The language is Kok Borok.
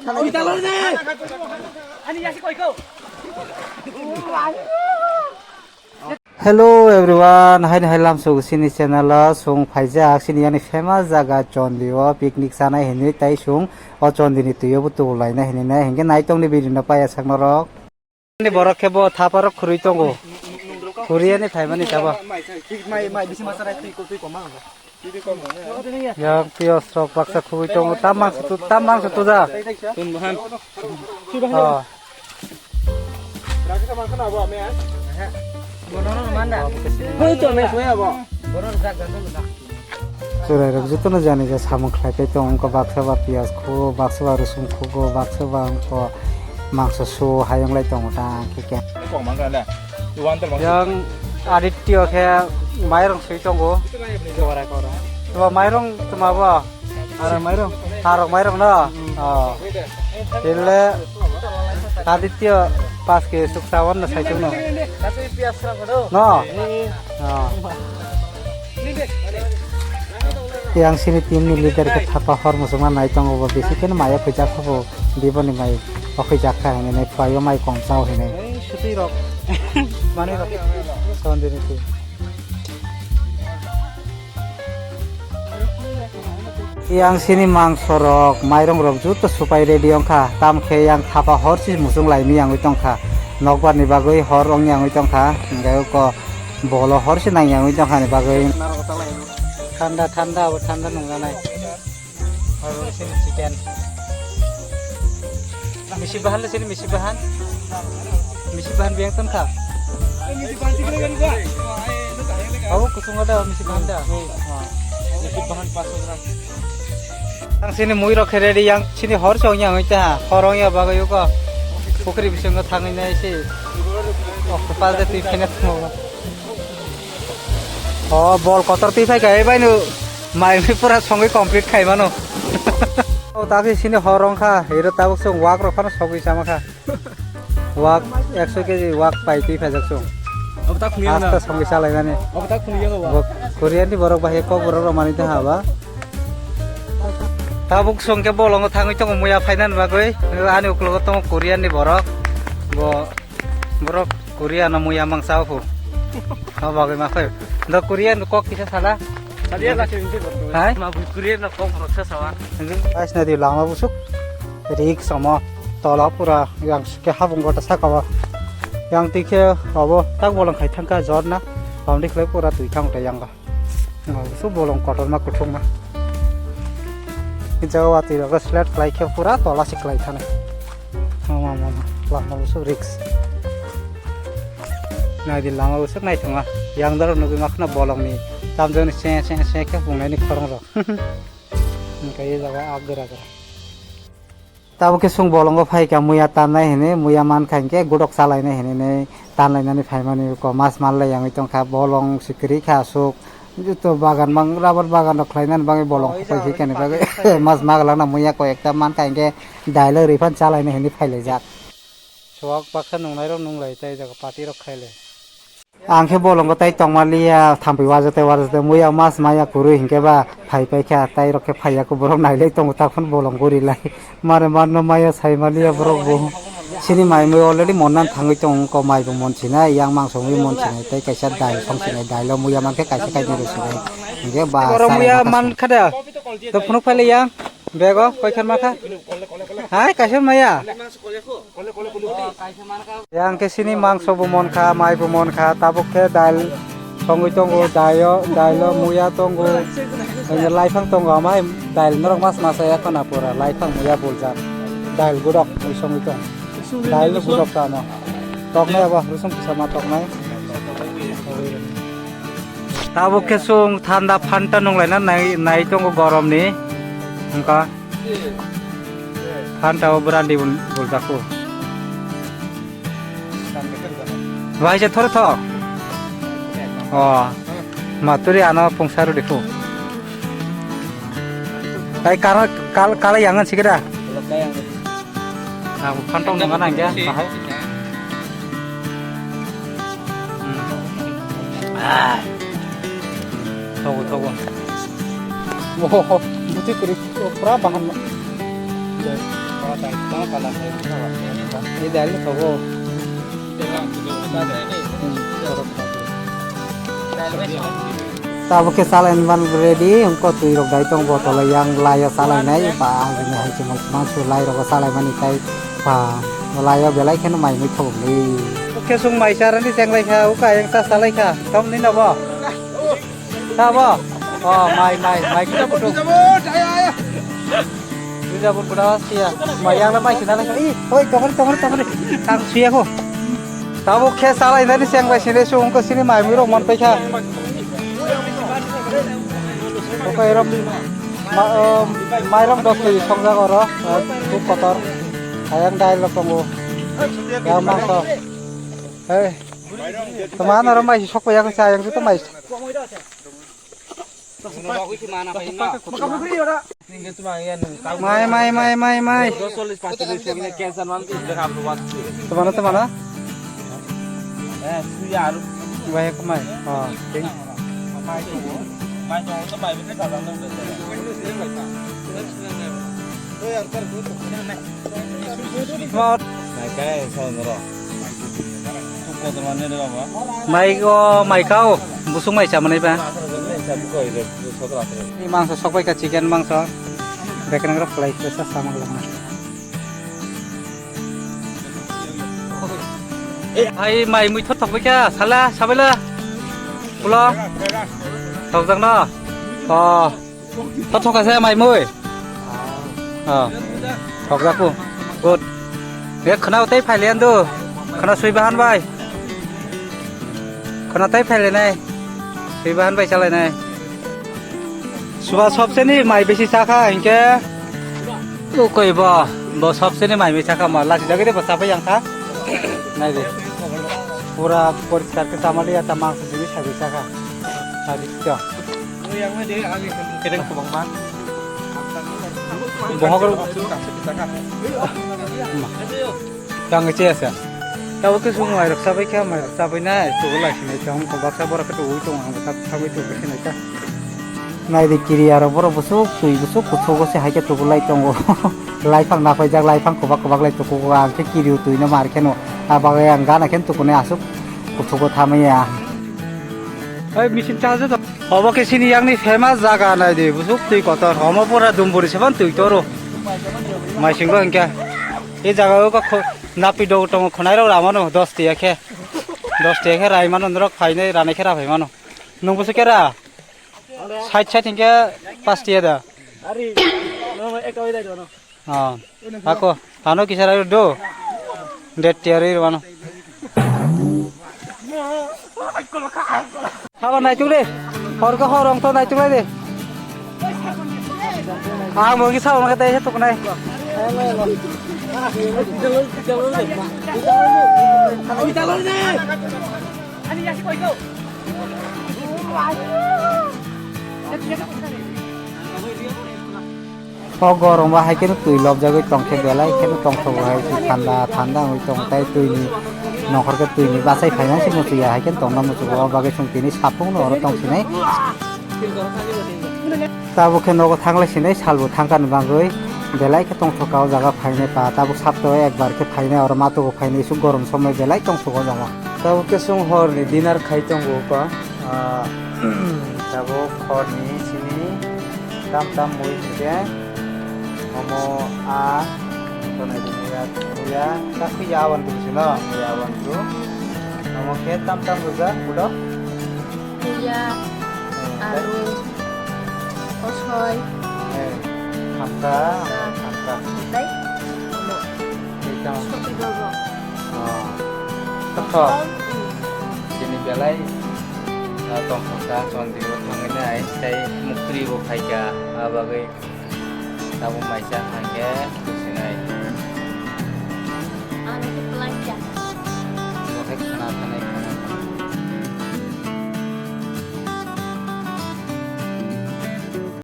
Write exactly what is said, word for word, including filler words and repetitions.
Hello everyone, haini hai lamsok sini channel o song phaijak sini yani famous jaga Chondi o picnic chanai hinwi tai song o Chondi ni twi o bo tubul laina hinwi nai hinkhe nai tongni video no paiya sak norok. Ni borok khe bo thapa rok khurui tongo, khurui yani phaimani tabo. Yang piyos rok baksa khubui tongo, tam mangsa tu, tam mangsa tu ja. Tun bahan. Oh. Churai rok jotono jani ja samung khlai pai tongo, wngkha baksa ba piyas khugo, baksa ba rusung khugo, baksa ba wngkha mangso su hayung lai tongo ta khe khe. Yang Aditya khe mairong sui tongo. Kora kora. Bo mairong tuma bo? Arok mairong. Arok mairong no? Oh. Tile Aditya pas ke suk sawan na sai no. No? Oh. Yang sini team ni leader ke thapa hor muchungma nai tongo bo bisi khe maya phaijak kho bo biboni mai o phaijak kha hinwi nai phuaio mai kom chao hinwi. Sutwi rok. Mani rok. Sondini team. Yang sini mangso rok, mairong rok joto supai ready wngkha. Tam khe yang thapa hor si muchung lai mi yangwi tongkha. Nokbar ni bagwi hor wng yangwi tongkha. Hingke ko bolo hor si nang yangwi tongkha ni bagwi. Thanda, thanda, abo thanda nung nanai. Abo sini chicken. Misi bahan le sini misi bahan. Misi bahan biyang ton kha. Abo kusung ada misi bahan da. Misi bahan pas gram. Ang sini mui rok khe ready yang sini hor song yang ita hor ong ya bagwi ko. Pukri bising ko thangwi nai si. Ok pal de twi phene thang. Oh, bol kotor twi phai kha, ei bai no mai mi pura songwi complete khai mano. Oh, ta khe sini hor wng kha, hero tabuk se wak rok phano sogwi chama kha. Wak ekso keji wak pai twi phai jak song. Obo ta khuni yang na. Asta songwi chalai mani. Obo ta khuni yang ba. Bo Korean ni borok bahai kok borok rok mani ta ha ba. Tabuk song khe bolongo thangwi tongo muya phainan bagwi. Ani uklogo tongo Korean ni borok. Bo Borok Korea no muya mang sao phu. O bagwi ma khai. Do Korea no kok kisa sala. Sadia la sing sing. Hai? Ma bu Korea no kok borok sa sawa. Guys, nadi lama busuk. Rik sama tola pura yang ke habung kota saka ba. Yang tikhe abo tak bolong khai thangka jorna. Pamdi khlai pura tui thang ta yang ba. Su bolong kotor ma kuthung ma. Jaga wati rok slide khlai khe pura tola si khlai thani. Mama, mama, lama usuk risk. Nai di lama usuk nai thangma. Yang daro nugui makhna bolong ni. Tamjani se, se, se khe pungnai ni khorong rok. Engkai ye jaga ak gra gra. Tabo khe sung bolongo phai kha muya tannai hini, muya man kha hinkhe gudok chalai nai hini nei tanlai nani phai mani ko mas mal lai yangwi tong kha bolong sikri kha asuk. Joto bagan bang, rubber bagan rok khlainani bagwi bolong khokoi khe kani bagwi mas maglak na muya koi ekta man kha hinkhe dailo rifan chalaina hinwi phailaijak. Chuwak baksa nungnairok nunglai tei jaga party rok khailai. Ang khe bolongo tei tongmaliya thampui wajatai wajatai muya mas maya kwrwi hinkhe ba phai paikha tei rok khe phaiya khe borok nailai tongo takhon bolong gurilai. Mare manno maya sai maliya borok bo. Sini mai mui already monnan thangwi tongo, ko mai bo mon sinai, yang mangso mui mon sinai, tei kaisa dai song sinai, dai lo muya mankhe kaisa kainwi rw sinai. Hinkhe ba borok chara muya bakha man song. Khada. To phunuk phai le yang. Bego koi khan makha. Hai kaisa maya. Yang khe sini mangso bo mon kha, mai bo mon kha, tabuk khe dal. Songwi tongo, daio, dailo muya tongo. Laifang tongo, amai dail norok mas masa ya khona pura, laifang muya buljak. Dail gudok, mui songwi tong. Dail no gudok tamo. Toknai abo, rusum kisa ma toknai. Tabuk khe sung thanda phanta nunglaina nai, nai tongo gorom ni. Wngkha. Phanta o brandi bul-, buljak kho. Bahai se thoro tho. O. Maturi ano pungsa rw di kho. Tai kala, kal-, kala yang ngan sikira. Ang phantong nang nang ya, bahai. Hmm. Ah. Thogo, thogo. Oh, buti kuri, oh, pura bahan. Ni dal ni thogo. Tabuk khe salai man ready, wngkha twi rok dai tong bottle yang lai o salai nai, ba ang ni hai chumai chumai su lai rok o salai mani tai, ba lai o belai kheno mai mui thok ni. Khe sung mai sa rani cheng lai kha, uka yang sa salai kha, tom ni no bo. Sabo? Oh, mai, mai, mai kita kutu. Bisa pun kuda sia. Mai yang mai sini lagi. Ih, oi, tongol, tongol, tongol. Tang sia ko. Tabo khe salai nani siang bai sini sung ko sini mai mui rok man paikha. Ko erom ma, em, mai rok dos kg songjak oro. Eh, khub kotor. Ayang dai rok tongo. Yang mangso. Hei. Tama na ro mai sok ya ko sa yang tu mai. Mai, mai, mai, mai, mai. Tama na, tama na. Bai, mai. Oh, thank you. Mai kaya sa noro. Tuk kotor mani re baba. Mai o, mai ka o, busuk mai cha manai ba. Sa buko ire, sok ra. Ni mangso sok bai ka chicken mangso. Bekreng rok fry khe sa samang lama. Hai mai mui thot thok bai ka, sala, sabela. Pulo. Thok jang no. Oh. Thok thok ase mai mui. Ah. Thok jaku. Good. Be khana utai phai lian du. Khana sui bahan bai. Khana tai phai lenai. Sui bahan bai chalai nai. Suba sobse ni mai besi chakha hinkhe. Ukoi bo. Bo sobse ni mai besi chakha ma. Lasi jagade bo sapai yang kha. Nai de. Pura poriskar ke samali ya tamang se jini sabi chakha. Sabi kya. Kedeng kubangma. Bohok rok. Tang che asa. Tabo ke sung mai rok sabai kha, mai rok sabai nai, tugulai sinai tong, ko baksa borok khe tugui tong, ang tak sabai tugui sinai ta. Nai de kiri aro borok busuk twi busuk kuthugo se hai khe tugulai tongo. Laiphang napaijak, laiphang kubak kubak lai tukugo, ang khe kiri twi no mar khe no. A bagwi ang gana khe tukunai asuk kuthugo thamaya. Oi, machine charge to. Obo khe sini yakni famous jaga nai di, busuk twi kotor. Omo pura dumburi seban twi toro. Mai singo hinkhe. E jaga o kho-, napi do tongo khonai rok ramano dos tiya khe. Dos tiya khe rai mano norok phainai ranai khe ra phai mano. Nung busuk khe ra? Side side hinkhe pas tiya da. Ari, no, no, ekta oi dai dono. Ah, ako, ano kisa rai do. Det tiari wano. Haba naituk de. Hor ko hor ong to naituk lai de. Ah, mo kisa ong kata ya tuk nai. O gorombo hai kheno twi lobjagwi tongkhe belai kheno tongthogo hai se thanda thanda wngwi tongo tei twini nokhorkhe twini bachai phaina se muchungya hai kheno tongna muchungo o bagwi chwng tini saphungno oro tongsinai. Tabuk khe nogo thanglai sinai salbo thangkani bagwi belai khe tongthokha o jaga phainai pa tabuk saptao ekbar khe phainai oro matogo phainai isuk gorom somoi belai tongthogo o jaga. Tabuk khe chwng horni dinner khai tongo pa. Ah, tabuk horni sini tam tam mui hwnkhe omo a tonai di muya muya ta khuya awan tu sino muya awan tu omo khe tam tam rwjak budok. Muya, eh, alu, kosoi, eh, hamka, hamka. Tei ulo. Tei tamo. Soti gogo. Oh. Tokthok. Chini belai, ah, tongthoksa chondiro thangwi nai tei muktri bo phaikha, ah, bagwi tabuk maisa hangkhe sinai.